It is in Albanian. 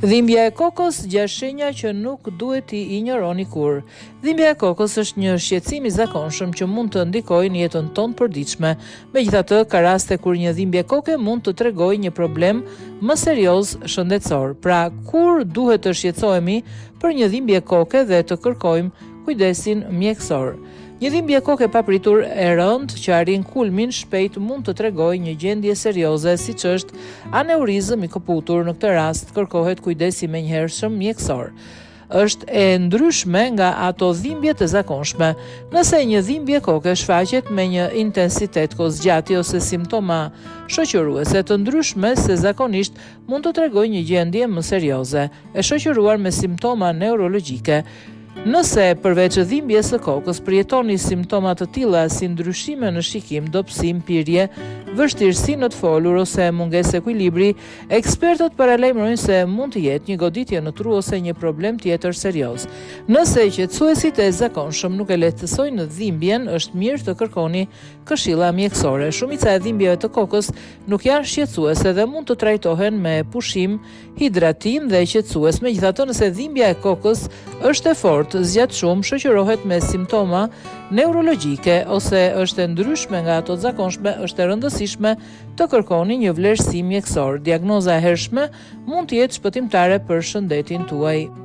Dhimbja e kokës, gjashtë shenja që nuk duhet t'i injoroni kurrë. Dhimbja e kokës është një shqetësim i zakonshëm që mund të ndikojë në jetën tonë të përditshme. Megjithatë, ka raste kur një dhimbje koke mund të tregojë një problem më serioz shëndetësor. Pra, kur duhet të shqetësohemi për një dhimbje koke dhe të kërkojmë kujdesin mjekësor? Një dhimbje koke e papritur e rëndë që arrin kulmin shpejt mund të tregojë një gjendje serioze siç është aneurizëm i këputur, në këtë rast kërkohet kujdes i menjëhershëm mjekësor. Është e ndryshme nga ato dhimbjet e zakonshme. Nëse një dhimbje koke shfaqet me një intensitet kohëzgjatje ose simptoma shoqëruese të ndryshme se zakonisht mund të tregojë një gjendje më serioze, e shoqëruar me simptoma neurologjike. Nëse, përveç dhimbjes së kokës, përjetoni simptoma të tilla si ndryshime në shikim, dobësi, mpirje, vështirësi në të folur ose mungesë ekuilibri, ekspertët paralajmërojnë se mund të jetë një goditje në tru ose një problem tjetër serioz. Nëse qetësuesit e zakonshëm nuk e lehtësojnë dhimbjen, është mirë të kërkoni këshilla mjekësore. Shumica e dhimbjeve të kokës nuk janë shqetësuese dhe mund të trajtohen me pushim, hidratim dhe qetësues. Megjithatë, nëse dhimbja e kokës është e fortë, zgjat shumë, shoqërohet me simptoma neurologjike ose është e ndryshme nga ato të zakonshme, është e rëndësishme të kërkoni një vlerësim mjekësor. Diagnoza e hershme mund të jetë shpëtimtare për shëndetin tuaj.